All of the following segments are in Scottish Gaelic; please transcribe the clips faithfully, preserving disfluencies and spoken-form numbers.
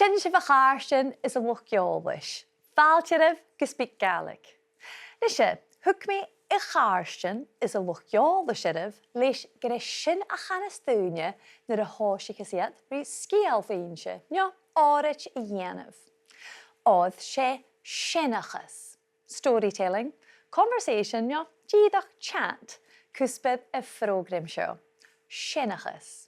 Sin sibh, a chàirdean is a luchd-eòlais. Fàilte oirbh gu SpeakGaelic. Nise, thug mi a chàirdean is a luchd-eòlais oirbh leis gur e sin a chanas daoine nuair a thòisicheas iad ri sgeulachd innse, no òraid a dhèanamh. Oir 's e seanchas, storytelling, conversation, no dìreach chat, cuspair a' phrògraim seo. Seanchas.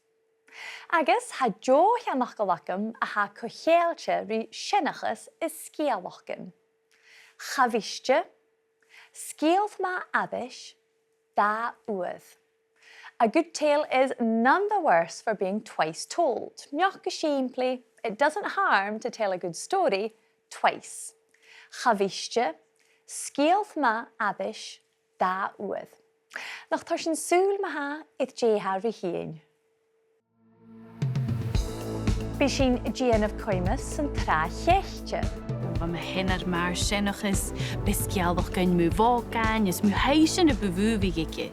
Agus tha deagh sheanfhacal agam a tha co-cheangailte ri seanchas is sgeulachdan. Cha mhiste, sgeul math aithris, dà uair. A good tale is none the worse for being twice told. Neach gu sìmplidh, it doesn't harm to tell a good story twice. Cha mhiste, sgeul math aithris, dà uair. Nach toir sinn sùil ma-thà air dè tha ri thighinn. Bidh sinn a' dèanamh coimeas san tràth chaithte. Bha mo sheanair mar sheanchas, b' e sgeulachdan mu bhòcain is mu thaibhsean a bu mhotha a bhiodh aige.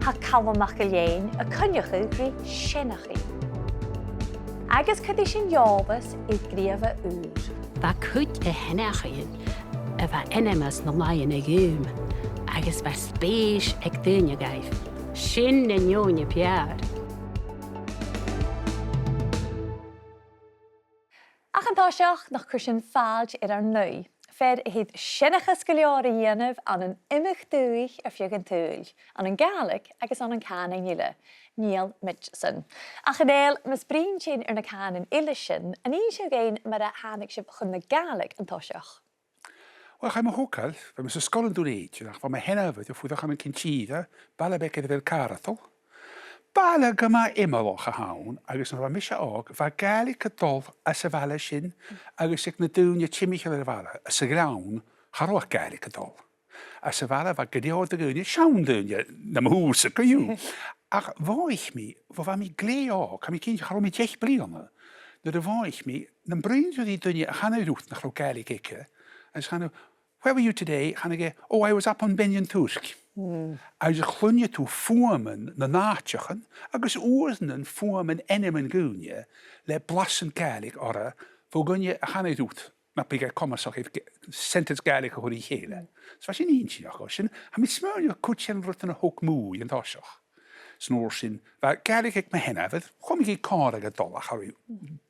Tha Calum MacIlleathain a' coinneachadh ri seanchaidh. Agus cuiridh sinn eòlas air gnìomh ùr. Bha cuid de sheanchaidhean a bha ainmeil sna làithean a dh'fhalbh, agus bha spèis aig daoine dhaibh. Sin na daoine piar. Ach an toiseach, nach cuir sinn fàilte air ar n-aoigh, fear a thug seanchas gu leòr a dhèanamh ann an iomadh dùthaich air feadh an t-saoghail, ann an Gàidhlig agus ann an cànain eile, Neil Mitchison. Ach a Nèill, mus bruidhinn sinn air na cànain eile sin, an innis thu dhuinn mar a thàinig sibh chun na Gàidhlig an toiseach? Uill, chaidh mo thogail, bha mi san sgoil ann an Dùn Èideann, ach bha mo sheanmhair a' fuireach ann an Cinn Tìre, baile beag air a bheil Càradail. Baile gu math iomallach a th' ann, agus nuair a bha mise òg, bha Gàidhlig a' dol anns a' bhaile sin, agus aig na daoine timcheall air a' bhaile, anns a' ghleann, cha robh Gàidhlig a' dol. Anns a' bhaile bha gu leòr de dhaoine, seann daoine, nam thùs-sa co-dhiù. Ach mhothaich mi, bho bha mi glè òg, tha mi cinnteach cha robh mi deich bliadhna, nuair a mhothaich mi, nam bruidhinn thu ri duine a chanadh riut nach robh Gàidhlig aige, agus chanadh, "Where were you today?" Chanadh e, "Oh, I was up on Beinn an Tuirc." Agus a' cluinneadh tu fuaimean nan àiteachan, agus uaireannan fuaimean ainmean dhaoine, le blas an Gàidhlig orra, bho dhuine a chanadh riut, na biodh e comasach air G-, sentence Gàidhlig a chur ri chèile. So bha sin inntinneach, o, sin, tha mi a' smaoineachadh gur e sin an rud a thog m' ùidh an toiseach. 'S an uair sin, bha Gàidhlig aig mo sheanmhair, chùm i gu còmhradh a' dol, ach cha robh i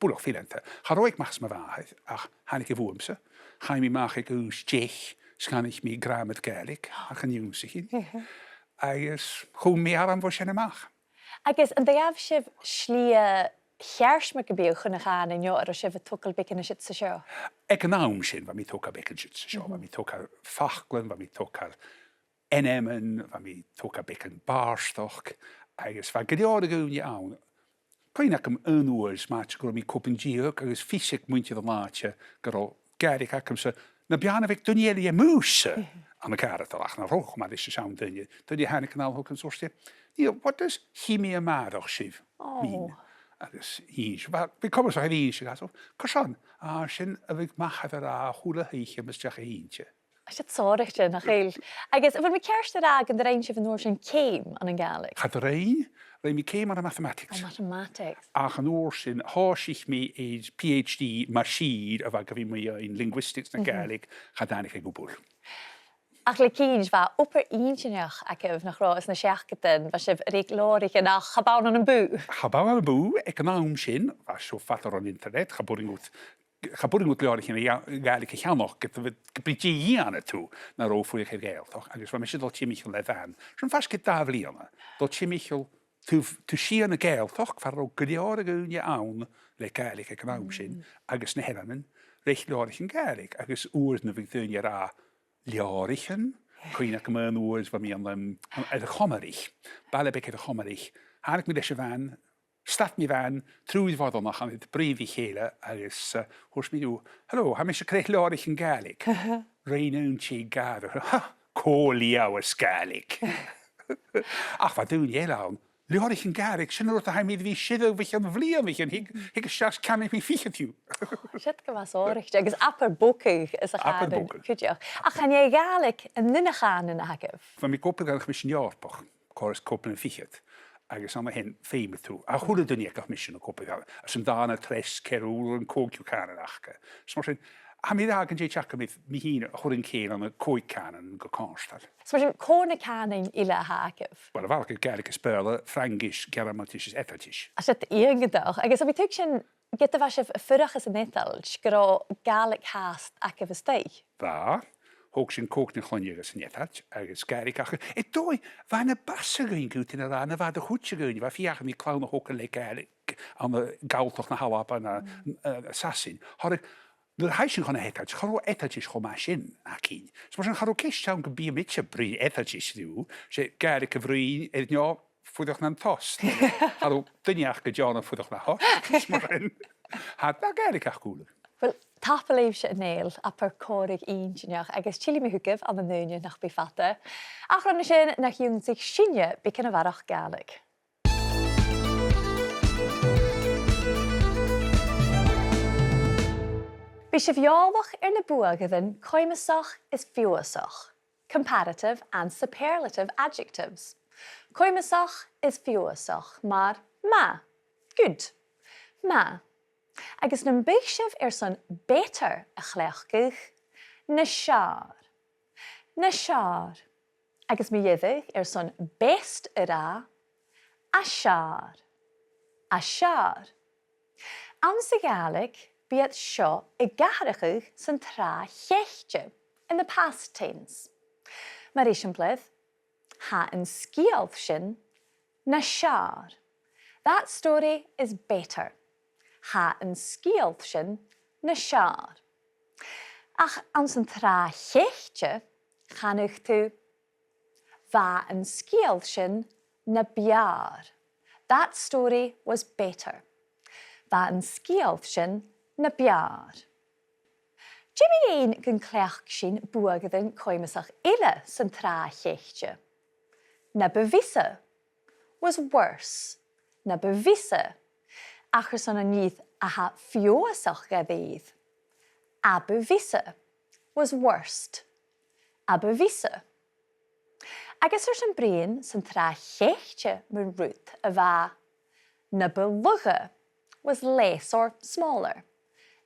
buileach fileanta. Cha robh i aig m' athair 's mo mhàthair, ach thàinig i bhuamsa. Chaidh mi a-mach aig aois deich, 's cheannaich mi gràmar Gàidhlig, ach an ionnsaichinn. Agus chùm mi orm bho sin a-mach. Agus an do ghabh sibh slighe cheart mar gum biodh chun a' chànain, no an robh sibh a' togail beagan an siud 's an seo? Aig an àm sin, bha mi a' togail beagan an siud 's an seo, bha mi a' togail faclan, bha mi a' togail ainmean, bha mi a' togail beagan bàrdachd, agus bha gu leòr de dhaoine ann. Cuimhne agam aon uair 's mathaid gun robh mi còig-deug agus fios aig muinntir an àite gun robh Gàidhlig agamsa, na b' fheàrr na bhiodh duine eile a' mùsach ann an Càradail, ach na robh, mar a bha seann daoine, daoine a thàinig a-nall thugam, 's thuirt e, "Neil, what does 'chì mi a-màireach sibh' mean?" Agus dh'inns, bha, bha cuimhne agam air innse, ach, "Carson?" "Ah, sin a bhiodh m' athair ag ràdh a h-uile h-oidhche mus deach e innte." Tha sin sònraichte, nach eil? Agus a bheil mi ceart a ràdh gun do rinn sibh an uair sin ceum ann an Gàidhlig? Cha do rinn, rinn mi ceum ann am mathematics. Ann am mathematics. Ach an uair sin, thòisich mi air PhD mar sìr a bha gu bhith mu dheidhinn linguistics na Gàidhlig, cha tàinig e gu buil. Ach le cinnt, bha obair inntinneach agaibh, nach robh, anns na seachdadan, bha sibh a' reic leabhraichean, ach cha b' ann ann am bùth. Cha b' ann ann am bùth, aig an àm sin, bha seo fada ron internet, cha b' urrainn dhut cha b' urrainn dhut leabhraichean Gàidhlig a cheannach, ged a bha, ge b' e dè dhèanadh tu nan robh thu a' fuireach air Gàidhealtachd, agus bha mise a' dol timcheall le bhan. 'S ann faisg air dà bhliadhna, a' dol timcheall taobh, taobh siar na Gàidhealtachd, far an robh gu leòr de dhaoine ann le Gàidhlig aig an àm sin, agus na h-eileanan, reic leabhraichean Gàidhlig, agus uaireannan bhiodh daoine ag ràdh, leabhraichean, cuimhne agam aon uair bha mi ann, um, air a' Chomraich, baile beag air a' Chomraich. Thàinig mi leis a' bhan, stad mi a' bhan, triùir bhoireannach ann, a' bruidhinn ri chèile agus, uh, thuirt mi riutha, "Hello, tha mise a' creic leabhraichean Gàidhlig." Rinn aon tè gàire, "Ha, cò leugh as Gàidhlig?" Ach bha daoine eile ann, "Leabhraichean Gàidhlig, sin an rud a tha mi air a bhith a' sireadh bho chionn bhliadhnaichean, thig, thig a-steach 's ceannaich mi fichead dhiubh." Siud gu math sònraichte, agus abair bogadh sa chànan cuideachd. Ach chan e Gàidhlig an aon chànan a th' agaibh? Bha mi ag obair ann an Coimisean Eòrpach, còrr is còig bliadhna fichead. Agus an sin feumaidh tu, a h-uile duine aig a bheil mise na cupa, airson dàna, treas, ceithir, an còigeamh cànan aca. Is mar sin, tha mi ag ràdh gun tèid agam mi fhìn a chur an cèill ann an còig cànan gu cofhurtail. Is mar sin, cò na cànain eile a th' agaibh? Uill, a bharrachd air Gàidhlig is Beurla, Fraingis, Gearmailtis is Eadailtis. Tha sin iongantach. Agus am bi thu a' tuigsinn, ged a bha sibh a' fuireach anns an Eadailt, gun robh Gàidhlig fhathast agaibh a-staigh? Bha. Thog sinn còig nan cluinneadh anns an Eadailt agus Gàidhlig aca. An dòigh, bha e na b' fhasa dhuinn gu bhith a' ràdh na bha iad a' chuid againn, bha fiach a bhith clann a thogail le Gàidhlig ann an Galltachd na h-Alba no, eh, Sasainn. Thoradh, nuair a chaidh sinn chun na h-Eadailt, cha robh Eadailtis cho math sin againn. Is mar sin cha robh ceist ann gum biodh mise a' bruidhinn Eadailtis riutha, 's e Gàidhlig a bhruidhinn iad no fuireach nan tost. Cha robh duine aca gu deònach fuireach nan tost, is mar sin. Tha na Gàidhlig aca uile. Uill, tapadh leibhse, a Nèill, abair còmhradh inntinneach, agus tillidh mi thugaibh ann an ùine nach bi fada. Ach ron a sin, nach ionnsaich sinne beagan a bharrachd Gàidhlig. Bidh sibh eòlach air na buadhairean comasach is feusach, comparative and superlative adjectives. Comasach is feusach, mar math, good, math. Agus nam biodh sibh airson better a chleachdadh, nas fheàrr, nas fheàrr. Agus mu dheireadh airson best a ràdh, as fheàrr, as fheàrr. Anns a' Ghàidhlig, bidh iad seo ag atharrachadh san tràth chaithte, in the past tense. Mar eisimpleir, tha an sgeul sin nas fheàrr. That story is better. Tha an sgeul sin nas fheàrr. Ach anns an tràth chaithte, chanadh tu, bha an sgeul sin na b' fheàrr. That story was better. Bha an sgeul sin na b' fheàrr. Dè mu dheidhinn gun cleachd sinn buadhairean coimeasach eile san tràth chaithte? Na bu mhiosa, was worse. Na bu mhiosa. Ach airson an nì a tha feusach dha-rìribh. A bu mhiosa, was worst. A bu mhiosa. Agus airson bruidhinn san tràth chaithte mu rud a bha na bu lugha, was less or smaller.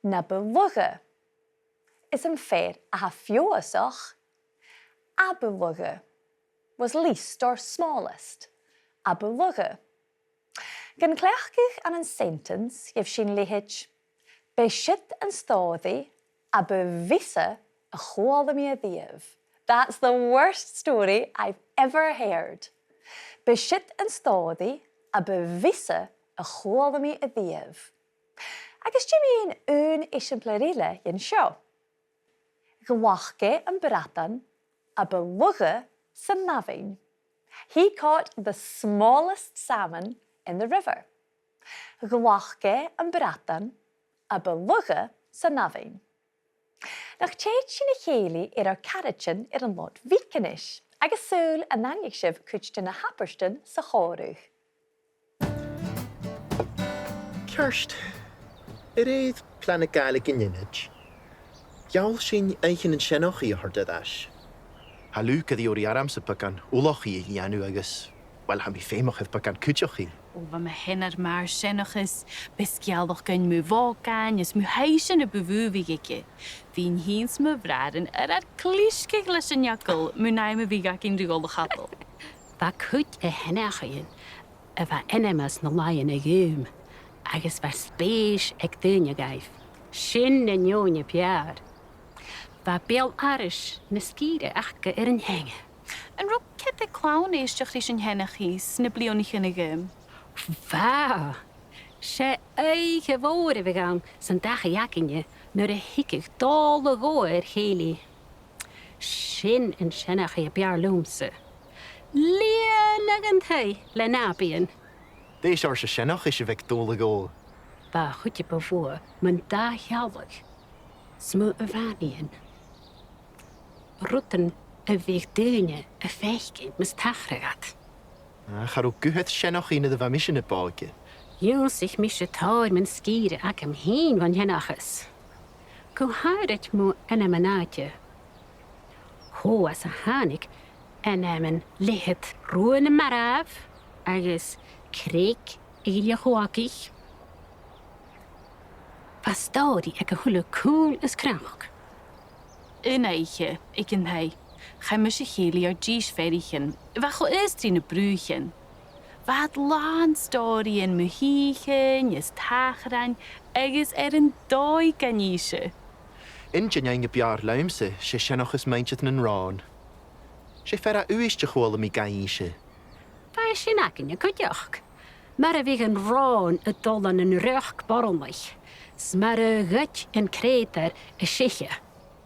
Na bu lugha. Is am fear a tha feusach, a bu lugha, was least or smallest. A bu lugha. Gun cleachdadh ann an sentence, gheibh sinn leithid: B' e siud an stòiridh a bu mhiosa a chuala mi a-riamh. That's the worst story I've ever heard. B' e siud an stòiridh a bu mhiosa a chuala mi a-riamh. Agus dè mu dheidhinn aon eisimpleir eile dhen seo? Ghlac e am bradan a bu lugha san abhainn. He caught the smallest salmon in the river. Ghlac e am bradan a bu lugha san abhainn. Nach tèid sinn a chèilidh air ar caraidean air an Lot Bhig a-nis, agus saoil an aithnich sibh cuid de na h-abairtean sa chòmhradh. Ceart. A rèir plana Gàidhlig an ionad, gheall sinn oidhche nan seanchaidh a thoirt air ais. Tha Luke ag iarraidh ormsa beagan ullachaidh a dhèanamh agus, uill, tha mi feumach air beagan cuideachaidh. Ò, bha mo sheanair mar sheanchas, b' e sgeulachdan mu bhòcain is mu thaibhsean a bu mhotha a bhiodh aige. Bhithinn fhìn 's mo bhràithrean air ar clisgeadh leis an eagal mun àm a bhiodh againn ri dhol a chadal. Bha cuid de sheanchaidhean a bha ainmeil anns na làithean a dh'fhalbh, agus bha spèis aig daoine dhaibh. Sin an fheadhainn a b' fheàrr. Bha beul-aithris na sgìre aca air an teanga. An robh cead aig clann èisteachd ris an t-seanchaidh sna bliadhnaichean a dh'fhalbh? Bha. 'S e oidhche mhòr a bhiodh ann san dachaigh againne nuair a thigeadh Dòmhnall Dhubh air chèilidh. Sin an seanchaidh a b' fheàrr leamsa. Lìonadh an taigh le nàbaidhean. Dè seòrsa seanchas a bh' aig Dòmhnall Dhubh? Bha a chuid bu mhotha mun dà shealladh. 'S mu a bhanaichean. Rudan a bhiodh daoine a' faicinn mus tachradh iad. Ah, cha robh gu h-àraid seanchaidh nuair a bha mise na b' òige. Dh'ionnsaich mise tòrr mun sgìre agam fhìn bhon sheanchas. Gu h-àraid mu ainmean-àite. Cò às a thàinig ainmean leithid Rubha na Marbh agus Creag a' Ghille Chuagaich. Bha stòiridh aig a h-uile cùl is cnoc. Aon oidhche aig an taigh, chaidh mise a chèilidh air dithis pheathraichean a bha cho aosta ri na bruaichean. Bha iad làn stòiridhean mu shìthichean is tàchrain agus air an dòigh gan innse. Inntinn fhaighinn a b' fheàrr leamsa, 's e seanchas muinntir nan ròn. 'S e fear à Uibhist a chuala mi ga innse. Bha sin againne cuideachd. Mar a bhiodh an ròn a' dol ann an riochd boireannaich, 's mar a ghoid an creutair a seiche.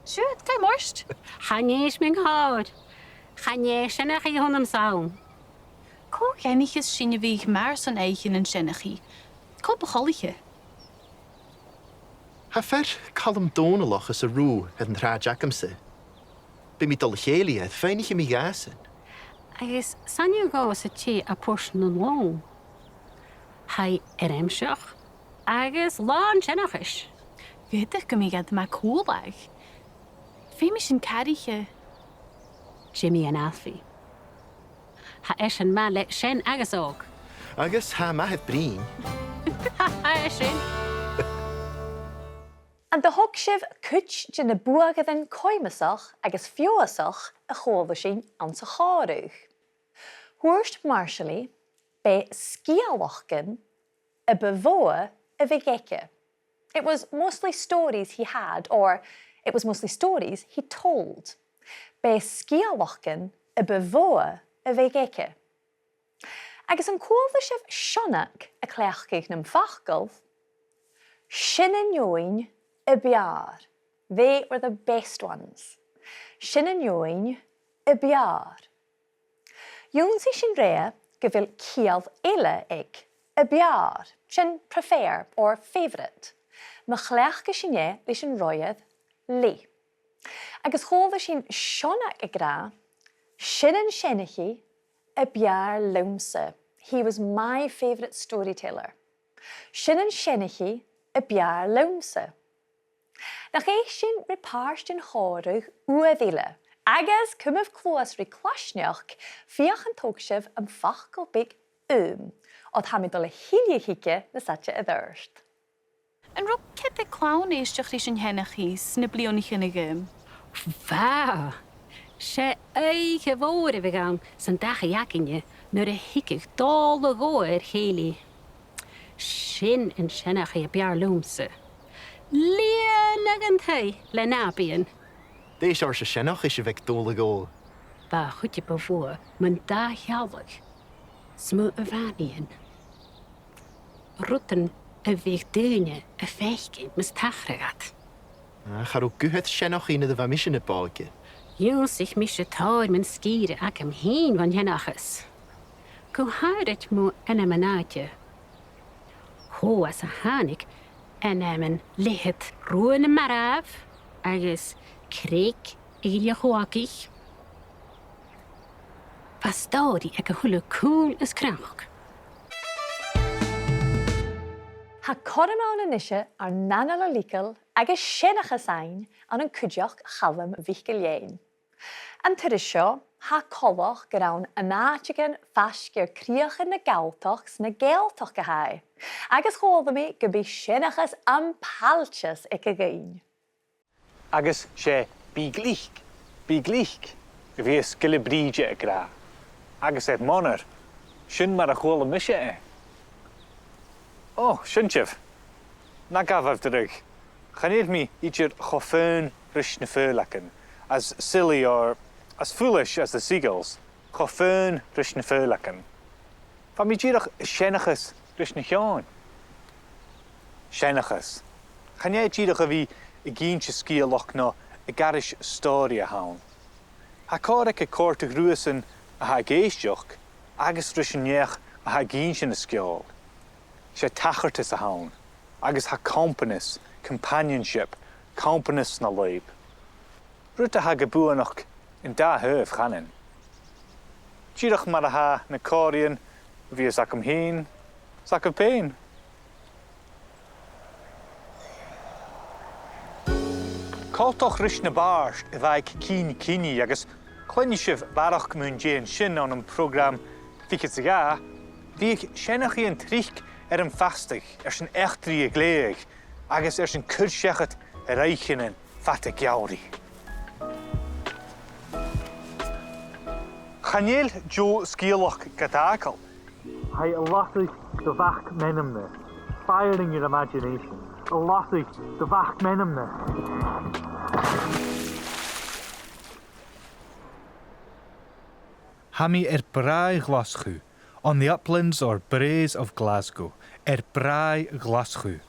Siuthad, càit am bheil e? Chan èist mi an còrr. Chan e seanchaidh a th' annamsa ann. Cò dh'aithnicheas sinn a bhiodh mar son oidhche nan seanchaidh? Cò bu choltaiche? Tha fear Calum Dòmhnallach às an Rubha air an t-sràid agamsa. Bidh mi a' dol a chèilidh air, faighnich mi dhàsan. Agus 's ann dhomh a tha e a' port nan lòn. Tha e eirmseach agus làn seanchais. Dh'fhaodadh gum biodh iad math còmhla. Feumaidh sinn cathraiche. Jimmy an Alfie. Tha esan math le sean agus òg. Agus tha e math air bruidhinn. Tha e sin. An do thog sibh cuid de na buadhairean comasach agus feabhasach a chuala sinn anns a' chòmhradh? Thuirt Marsaili, b' e sgeulachdan a bu mhotha a bhiodh aige. It was mostly stories he had, or it was mostly stories he told. B' e sgeulachdan a bu mhotha a bhiodh aige. Agus an cuala sibh Seonag a' cleachdadh nam facal? Sin an fheadhainn a b' fheàrr. They were the best ones. Sin an fheadhainn a b' fheàrr. Dh'ionnsaich sinn roimhe gu bheil ciall eile aig a b' fheàrr, sin prefer or favourite, ma chleachdas sinn e leis an roimhear le. Agus chuala sinn Seonag ag ràdh, sin an seanchaidh a b' fheàrr leamsa. He was my favourite storyteller. Sin an seanchaidh a b' fheàrr leamsa. Nach èist sinn ri pàirt den chòmhradh uair eile, agus cumaibh cluas ri claisneachd, feuch an tog sibh am facal beag ùm, oir tha mi a' dol a thilleadh thuige nas fhaide air adhart. An robh cead aig clann èisteachd ris an t-seanchaidh sna bliadhnaichean a dh'fhalbh? Bha! 'S e oidhche mhòr a bhiodh ann san dachaigh againne nuair a thigeadh Dòmhnall Dhubh air chèilidh. Sin an seanchaidh a b' fheàrr leamsa. Lìonadh an taigh le nàbaidhean. Dè seòrsa seanchais a bh' aig Dòmhnall Dhubh? Bha a' chuid bu mhotha mun dà shealladh 's mu a bhànaidhean. Rudan a bhiodh daoine a' faicinn mus tachradh iad. Ah, cha robh guth air seanchaidh nuair a bha mise na b' òige. Dh'ionnsaich mise tòrr mun sgìre agam fhìn bhon sheanchas. Gu h-àraid mu ainmean-àite. Cò às a thàinig ainmean leithid Rubha nam Marbh agus Creag a' Ghille Chuagaich. Bha stòiridh aig a h-uile cùl is cnoc. Tha cothrom ann a-nise ar n-anail a leigeil agus seanchas fhaighinn ann an cuideachd Chaluim MhicIllEathain. An turas seo, tha coltach gur ann an àiteigin faisg air crìoch na Galltachd 's na Gàidhealtachd a tha e, agus chuala mi gum bi seanchas am pailteas aig a' dhuine. Agus 's e "Bi glic, bi glic" a bhios gille Bhrìde ag ràdh. Agus air m' onair, sin mar a chuala mise e. Ò, sin sibh. Na gabhaibh dragh. Chan eil mi idir cho faon ris na faoileagan, as silly or as foolish as the seagulls, cho faon ris na faoileagan. Bha mi dìreach a' seanchas ris na h-eòin. Seanchas. Chan e dìreach a bhith ag innse sgeulachd no ag aithris stòiridh a th' ann. Tha còir aige còrdadh riuthasan a tha ag èisteachd agus ris an neach a tha ag innse na sgeòil. 'S e tachartas a th' ann, agus tha companas, companionship, companas na lùib. Rud a tha gu buannachd an dà thaobh, chanainn. Dìreach mar a tha na còmhraidhean a bhios agam fhìn 's agaibh pèin. Coltach ris na bàird a bha aig Cinn Cinnidh, agus cluinnidh sibh barrachd mun deidhinn sin ann am prògram fichead 's a dhà, Bhiodh seanchaidhean tric air am fastadh airson eachdraidh a ghlèidheadh agus airson cur-seachad a rèisean fada geamhraidh. Chan eil deagh sgeulachd gad fhàgail. Tha e a' lasadh do mhac-meanmna. Firing your imagination. A' lasadh do mhac-meanmna. Tha mi air bràigh Ghlaschu, on the uplands or braes of Glasgow, air bràigh Ghlaschu.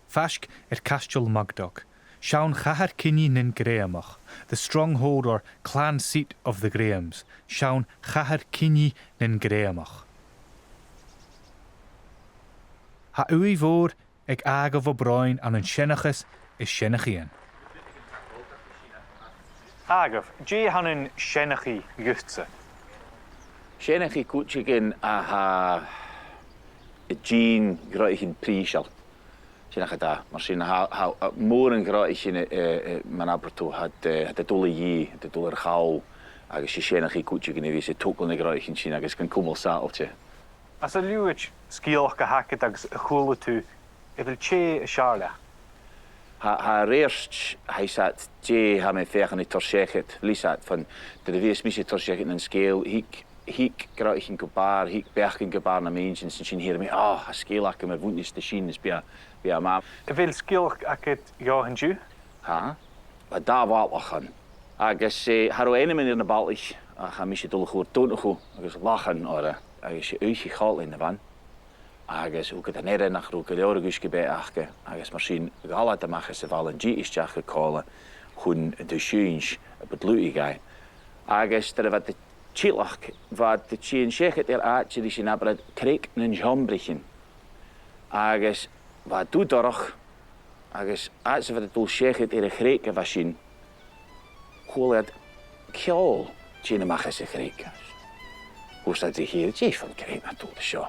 Faisg air Caisteal Mugdock, seann chathair-cinnidh nan Greumach, the stronghold or clan seat of the Grahams, seann chathair-cinnidh nan Greumach. Tha ùidh mhòr aig Àdhamh Ó Broin ann an seanchas is seanchaidhean. Àdhamh, dè th' ann an seanchaidh dhutsa? Seanchaidh cuideigin a tha a' dìon dhroichean prìseil. Sin agad e, mar sin, tha, tha, tha mòran dhroichean, eh, eh, mar a b' àbhaist, tha iad, eh, tha iad a' dol a dhìth, tha iad a' dol air chall, agus 's e seanchaidh cuideigin a bhios a' togail nan droichean sin agus gan cumail sàbhailte. Anns an liuthad sgeulachd a th' agad agus a chuala tu, a bheil tè as fheàrr leat? Tha, tha a-rithist, tha fhios agad dè tha mi a' feuchainn ri toirt seachad, bheil fhios agad, bhon, nuair a bhios mise a' toirt seachad nan sgeul, thig, thig droichean gu bàrr, thig beachdan gu bàrr nam inntinn, 's an sin shìr mi, "Ò, tha sgeul agam a bhuineas ri sin, is bidh e, bidh e math." A bheil sgeulachd agad dhomh an-diugh? Tha. Bha dà bhalach ann. Agus, eh, cha robh ainmean air na balaich, ach tha mise a' dol a chur Donnchadh agus Lachann orra, agus 's e oidhche chòmhlain a bh' ann. Agus thugadh an aire nach robh gu leòr a dh'uisge-beatha aca, agus mar sin, dh'fhalbh iad a-mach às a' bhaile an dithis a-steach gu còmhla chun an taigh-seinnse a bu dlùth dhaibh. Agus nuair a bha iad a' tilleadh, bha iad a' tighinn seachad air àite ris an abair iad Creag nan Seòmbraichean. Agus bha e dubh dorch, agus fhad 's a bha iad a' dol seachad air a' chreag a bha sin, chuala iad ceòl a' tighinn a-mach às a' chreag. Thuirt iad ri chèile, "Dè fon ghrèin a tha dol an seo?"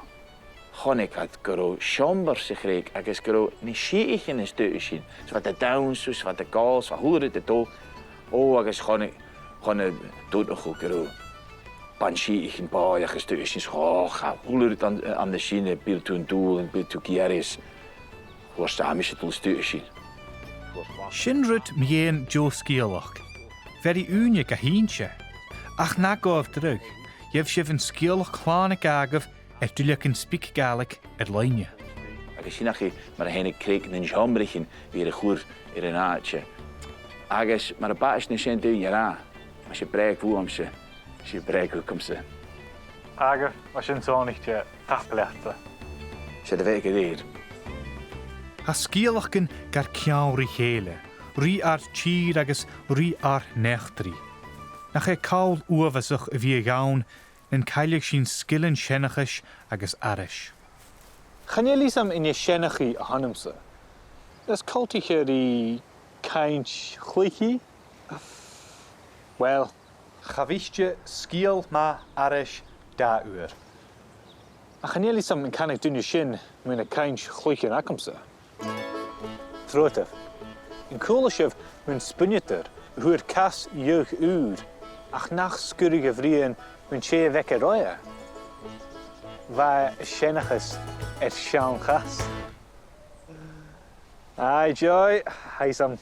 Chunnaic iad gun robh seòmbar sa chreag agus gun robh na sìthichean a-staigh an sin. 'S bha iad a' dannsa, 's bha iad ag òl, 's bha a h-uile rud a' dol. Ò, agus chunnaic, chunnaic Donnchadh gun robh ban-sìthichean bòidheach a-staigh an sin, ò, cha b' urrainn dhut an, an sin, eh, bidh tu an dùil, bidh tu ag iarraidh. Thuirt e, "Tha mise a' dol a-staigh an sin." Sin rud mu dheidhinn deagh sgeulachd. Bheir i ùine ga h-innse. Ach na gabhaibh dragh, gheibh sibh an sgeulachd chlàrna agaibh air duilleagan SpeakGaelic air-loidhne. Agus sin agaibh mar a thàinig Creag nan Seòmbraichean a bhith air a chur air an àite. Agus mar a b' àbhaist na seann daoine a ràdh, mas e breug bhuamsa, 's e breug thugamsa. Àdhamh, bha sin sònraichte, tapadh leatsa. 'S e do bheatha gu lèir. Tha sgeulachdan gar ceangal ri chèile, ri ar tìr agus ri ar n-eachdraidh. Nach e call uabhasach a bhiodh ann nan cailleadh sinn sgilean seanchais agus aithris. Chan eil fhios agam an e seanchaidh a th' annamsa. Is coltaiche ri cainnt-chluiche? Well, cha bhiodh sgeul math aithris dà uair. Ach chan eil fhios agam an canadh duine sin mu na cainnt-chluichean agamsa. Trobhadaibh. An cuala sibh mun spùinneadair a fhuair cas-dheug ùr ach nach sguireadh a bhriathran mun tè a bh' aige roimhe? Bha e a' seanchas air seann chas. Aidh, Joy, tha fhios agam.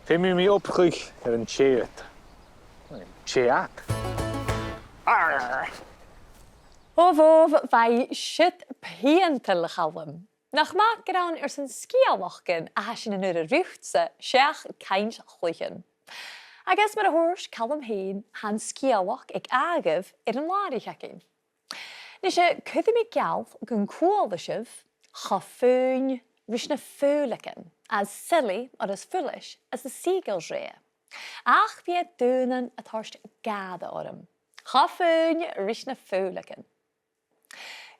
Feumaidh mi obrachadh air an tè ud. Tè ud. Arr! Ò bhobh, bha i siud piantail, a Chaluim. Nach math gur ann airson sgeulachdan a tha sinn an urra riutsa, seach cainnt-chluichean. Agus mar a thuirt Calum fhèin, tha an sgeulachd aig Àdhamh air an làraich againn. Nise, cuiridh mi geall gun cuala sibh Cho Faoin ris na Faoileagan, as silly or as foolish as the seagulls, rè. Ach bidh e daonnan a' toirt gàire orm. Cho faoin ris na faoileagan.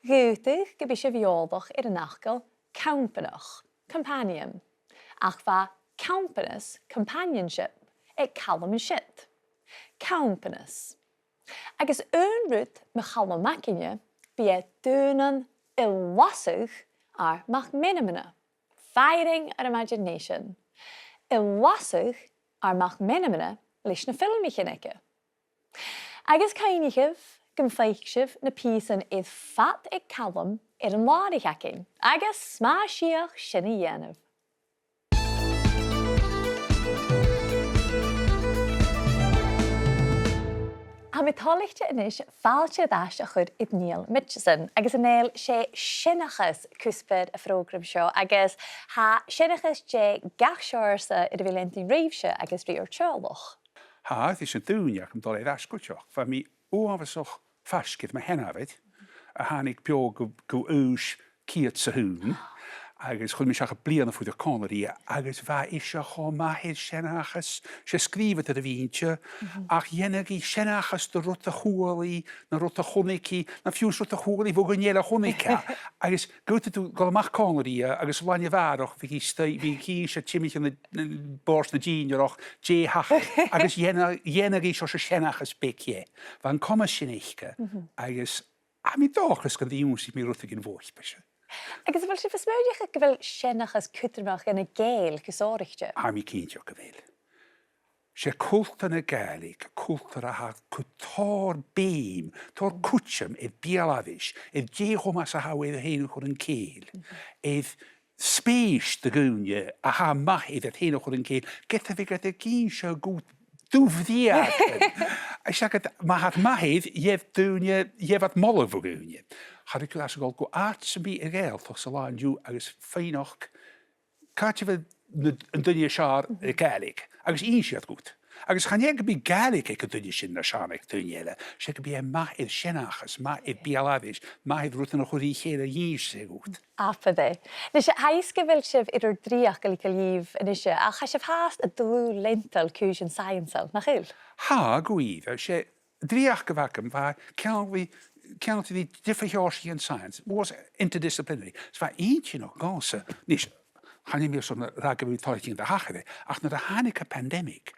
Dh'fhaodadh gum bi sibh eòlach air an fhacal campanach, companion, ach bha campanas, companionship, aig Calum an siud. Campanas. Agus aon rud mu Chalum againne, bidh e daonnan a' lasadh ar mac-meanmna. Firing our imagination. A' lasadh ar mac-meanmna leis na filmichean aige. Agus cuimhnichibh, gum faic sibh na pìosan air fad aig Calum air an làraich againn, agus 's math as fhiach sin a dhèanamh. Tha mi toilichte a-nis fàilte air ais a chur air Niall Mitchison, agus a Nèill, 's e seanchas cuspair a' phrògraim seo, agus tha seanchas de gach seòrsa air a bhith leantainn ribhse agus ri ur teaghlach. Tha, 's e sin daoine agam a' dol air ais cuideachd. Bha mi uabhasach faisg air mo sheanmhair, a thàinig beò gu, gu aois ceud 's a h-aon, agus chuir mi seachad bliadhna a' fuireach còmhla rithe, agus bha ise cho math air seanchas, 's e sgrìobhadair a bh' innte, ach dhèanadh i seanchas de rud a chuala i, no rud a chunnaic i, no fiù 's rud a chuala i bho dhuine eile a chunnaic e. Agus gu bheil thu a' dol a-mach còmhla rithe, agus a' bhliadhna a bha i, bhiodh i a' stoi-, bhiodh i a' suidhe timcheall na, na, bòrd na dìnnearach, dè thachair, agus dhèana-, dhèanadh i seòrsa seanchas beag dheth. Bha an comas sin aice, agus tha mi an dòchas gun do dh'ionnsaich mi rudeigin bhuaipese. Agus a bheil sibh a' smaoineachadh gu bheil seanchas cudromach dhan a' Ghàidhlig gu sònraichte? Tha mi cinnteach gu bheil. 'S e cultar na Gàidhlig, cultar a tha gu tòrr beum, tòrr cuideam air beul-aithris, air dè cho math 's a tha thu air fhèin a chur an cèill, air spèis do dhaoine a tha math air fhèin a chur an cèill, ged a bhiodh iad ag innse gu dubh-bhrèagha. Is agad, ma tha iad math air, gheibh daoine, gheibh iad moladh bho dhaoine. Cha robh cuimhne agam a dhol gu àite sam bith a' Ghàidhealtachd san là an-diugh agus faighneachd càit a bheil na, an duine as fheàrr a' Ghàidhlig, agus innsidh iad dhut. Agus chan e gum bi Gàidhlig aig an duine sin nas fheàrr na aig daoine eile, 's e gum bi e math air seanchas, math air beul-aithris, math air rudan a chur ri chèile, innsidh e dhut. Abair e. Nise, tha fhios gu bheil sibh air ur dreuchd a leigeil dhomh a-nise, ach tha sibh fhathast a' dlùth-leantail cùisean saidheansail, nach eil? Tha, gu ìre, 's e dreuchd a bh' agam, bha ceangal ri, ceangal ri diofar sheòrsaichean science, was interdisciplinary. 'S bha e inntinneach dhòmhsa, nise, chan eil mi airson a ràdh gu bheil mi toilichte dè thachair, ach nuair a thàinig am pandemic,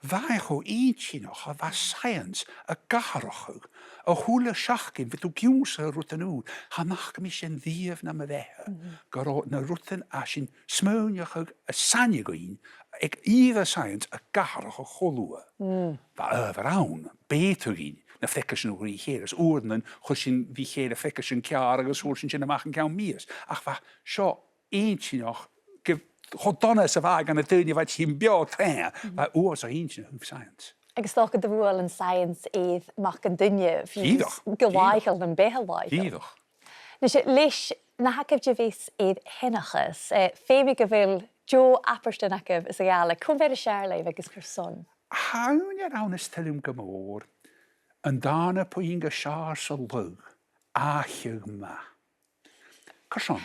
bha e cho inntinneach a bha science ag atharrachadh a h-uile seachdain, bha thu ag ionnsachadh rudan ùra, chan fhaca mi sin riamh nam bheatha, gun robh na rudan a tha sinn a' smaoineachadh as aithne dhuinn aig ìre science ag atharrachadh cho luath. Bha adhbhar ann, b' fheudar dhuinn na freagairt sin a chur ri chèile, is uaireannan chuir sinn ri chèile freagairt sin ceàrr agus fhuair sinn sin a-mach an ceann mìos. Ach bha seo inntinneach, gu, cho dona 's a bha e dha na daoine a bha tighinn beò troimhe, bha e uabhasach inntinneach a thaobh science. Agus 's dòcha gun do bhuail an science air mac an duine, fiù 's gu làitheil nam beatha làitheil. Dìreach. Nise, leis na th' agaibh de mheas air sheanchas, eh, feumaidh gu bheil deagh abairtean agaibh sa Ghàidhlig. Cò am fear as fheàrr leibh agus carson? Tha aon fhear ann as toil leam gu mòr, an dàrna puing as fheàrr san lagh, àicheadh math. Carson?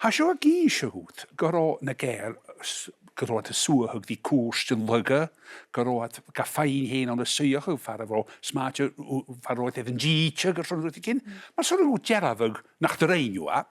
Tha seo ag innse dhut gun robh na Gàidheil s-, gun robh iad a' suathadh ri cùirtean lagha, gun robh iad ga fhaighinn fhèin ann an suidheachadh far an robh, 's mathaid, far an robh iad air an t-sìde airson rudeigin. Mar sin, an urrainn dhut dearbhadh nach do rinn thu e,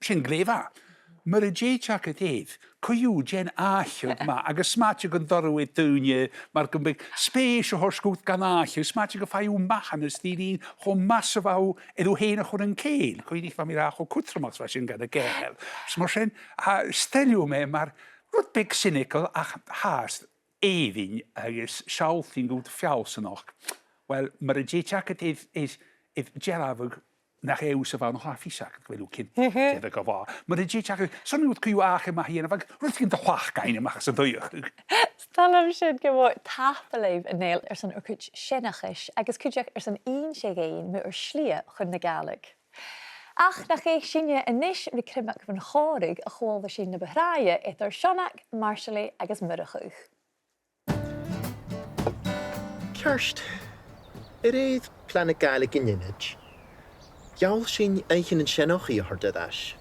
sin glè mhath. Mura tèid agad air, cuir dhut dèan àicheadh math, agus 's mathaid gun toir thu e do dhaoine, mar gum biodh spèis a thoirt dhut dhan àicheadh, 's mathaid gum faigh thu mathanas ri linn cho math 's a bha thu air thu fhèin a chur an cèill. Cuimhnich, bha mi ag ràdh cho cudromach 's a bha sin dha na Gàidheil. Is mar sin, tha, 's toil leam e mar rud beag cynical ach fhathast èibhinn agus sealltainn dhut feallsanachd. Uill, mura tèid agad air, air, air dearbhadh nach e thusa a bh' ann, cha bhi fhios agad gu bheil thu cinnteach dè bha. Mura tèid agad, 's urrainn dhut cuir dhut àicheadh math a dhèanamh, agus rudeigin de shlacadh fhaighinn a-mach às an t-suidheachadh. 'S toil leam sin gu mòr. Tapadh leibh, a Nèill, airson ur cuid seanchais, agus cuideachd airson innse dhuinn mu ur slighe chun na Gàidhlig. Ach nach fheuch sinne a-nis ri criomag bhon chòmhradh a chuala sinn na bu thràithe eadar Seonag, Marsaili agus Murchadh. Ceart. A rèir plana Gàidhlig an ionaid, gheall sinn oidhcheannan seanchaidh a thoirt air ais.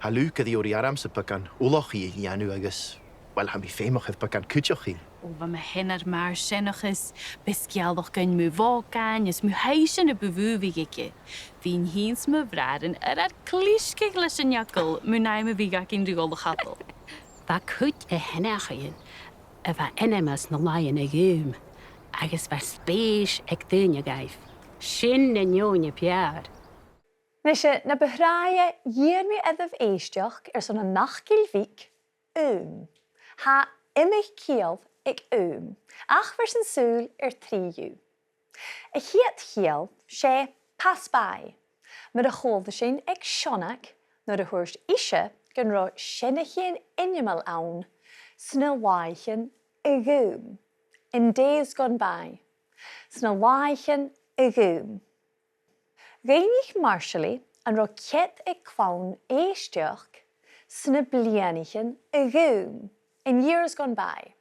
Tha Luke ag iarraidh ormsa beagan ullachaidh a dhèanamh agus, uill, tha mi feumach air beagan cuideachaidh. Ò, bha mo sheanair mar sheanchas, b' e sgeulachdan mu bhòcain is mu thaibhsean a bu mhotha a bhiodh aige. Bhithinn fhìn 's mo bhràithrean air ar clisgeadh leis an eagal mun àm a bhiodh againn ri dhol a chadal. Bha cuid de sheanchaidhean a bha ainmeil sna làithean a dh'fhalbh, agus bha spèis aig daoine dhaibh. Sin na neònna b' fheàrr. Nise, na bu thràithe, dh'iarr mi oirbh èisteachd airson an fhacail bhig aom. Tha iomadh ciall aig aom, ach bheir sinn sùil air trì dhiubh. A' chiad chiall, 's e pass by, mar a chuala sinn aig Seonag nuair a thuirt ise gun robh seanchaidhean ainmeil ann sna làithean a dh'fhalbh, in days gone by, sna làithean a dh'fhalbh. Dh'fhaighnich Marsaili an robh cead aig clann èisteachd sna bliadhnaichean a dh'fhalbh, in years gone by,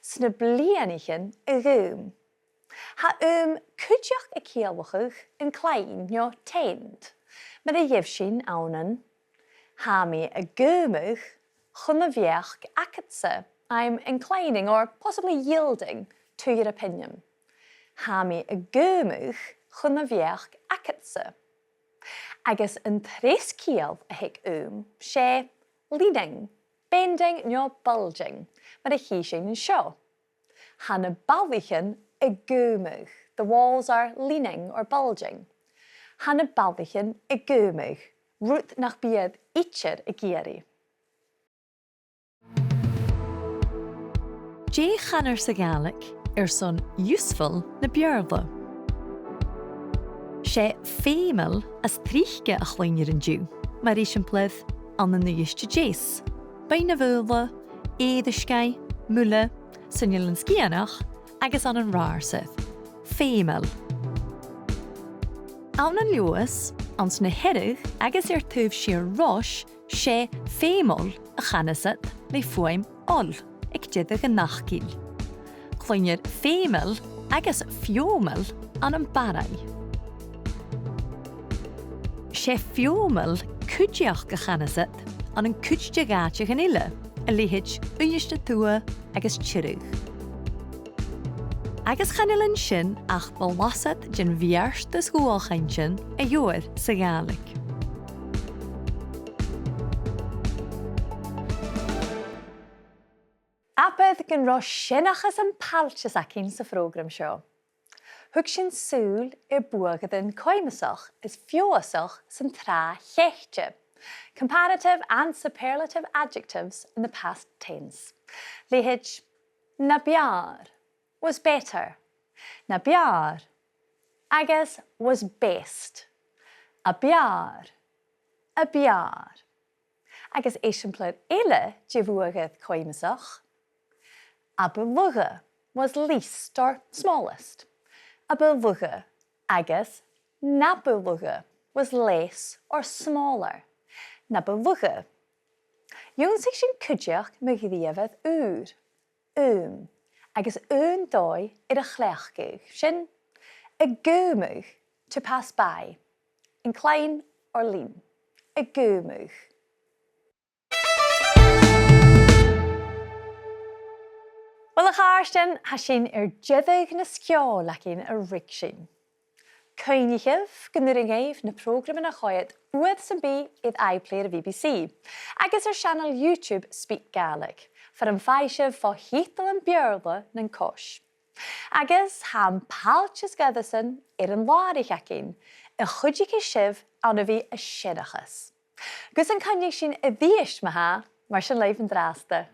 sna bliadhnaichean a dh'fhalbh. Tha fhalbh cuideachd a' ciallachadh an clann, no tent, mar a gheibh sinn ann an: Tha mi a' cumail chun a' bheachd agadsa, I'm inclining or possibly yielding to your opinion. Tha mi a' cumail chun a' bheachd agadsa. Agus an treas ciall a th' aig fhalbh, 's e leaning, bending no bulging, mar a chì sinn an seo. Tha na ballaichean a' cumail, the walls are leaning or bulging. Tha na ballaichean a' cumail, rud nach bi iad idir ag iarraidh. Dè chanar sa Ghàidhlig airson useful na Beurla? 'S e feumail as trice a chluinnear an-diugh, mar eisimpleir, ann an Uibhist a Deas, Beinn na Faoghla, Èirisgeigh, Muile, san Eilean Sgitheanach agus ann an Ratharsair. Feumail. Ann an Leòdhas, anns na Hearadh agus air taobh siar Rois, 's e feumail a chanas iad le fuaim oil aig deireadh an fhacail. Cluinnear feumail agus feòmail ann am Barraigh. 'S e feòmail cuideachd a chanas iad ann an cuid de dh'àiteachan eile, a leithid Uibhist a Tuath agus Tiriodh. Agus chan eil an sin ach blasad den bheartas dhualchainntean a gheibhear sa Ghàidhlig. Abair gun robh seanchas am pailteas againn sa phrògram seo. Thug sinn sùil air buadhairean coibhneasach is feabhasach san tràth chaithte, comparative and superlative adjectives in the past tense. Leithid, na b' fheàrr, was better. Na b' fheàrr. Agus was best. A b' fheàrr. A b' fheàrr. Agus eisimpleir eile de bhuadhair coibhneasach. A bu lugha was least or smallest. A bu lugha agus na bu lugha was less or smaller. Na bu lugha. Dh'ionnsaich sinn cuideachd mu dhreuchd ùr, fhuaim, agus aon dòigh air a chleachdadh, sin a' cumail, to pass by, incline or lean, a' cumail. Uill, a chàirdean, tha sin air deireadh na sgeòil againn a ruigsinn. Cuimhnichibh gun urrainn dhuibh na prògraman a choimhead uair sam bith air iPlayer a' B B C, agus air seanail YouTube SpeakGaelic, far am faigh sibh fo-thiotalan Beurla nan cois. Agus tha am pailteas goireasan air an làraich againn, a chuidicheas sibh ann a bhith a' seanchas. Gus an coinnich sinn a-rithist ma-thà, mar sin leibh an-dràsta.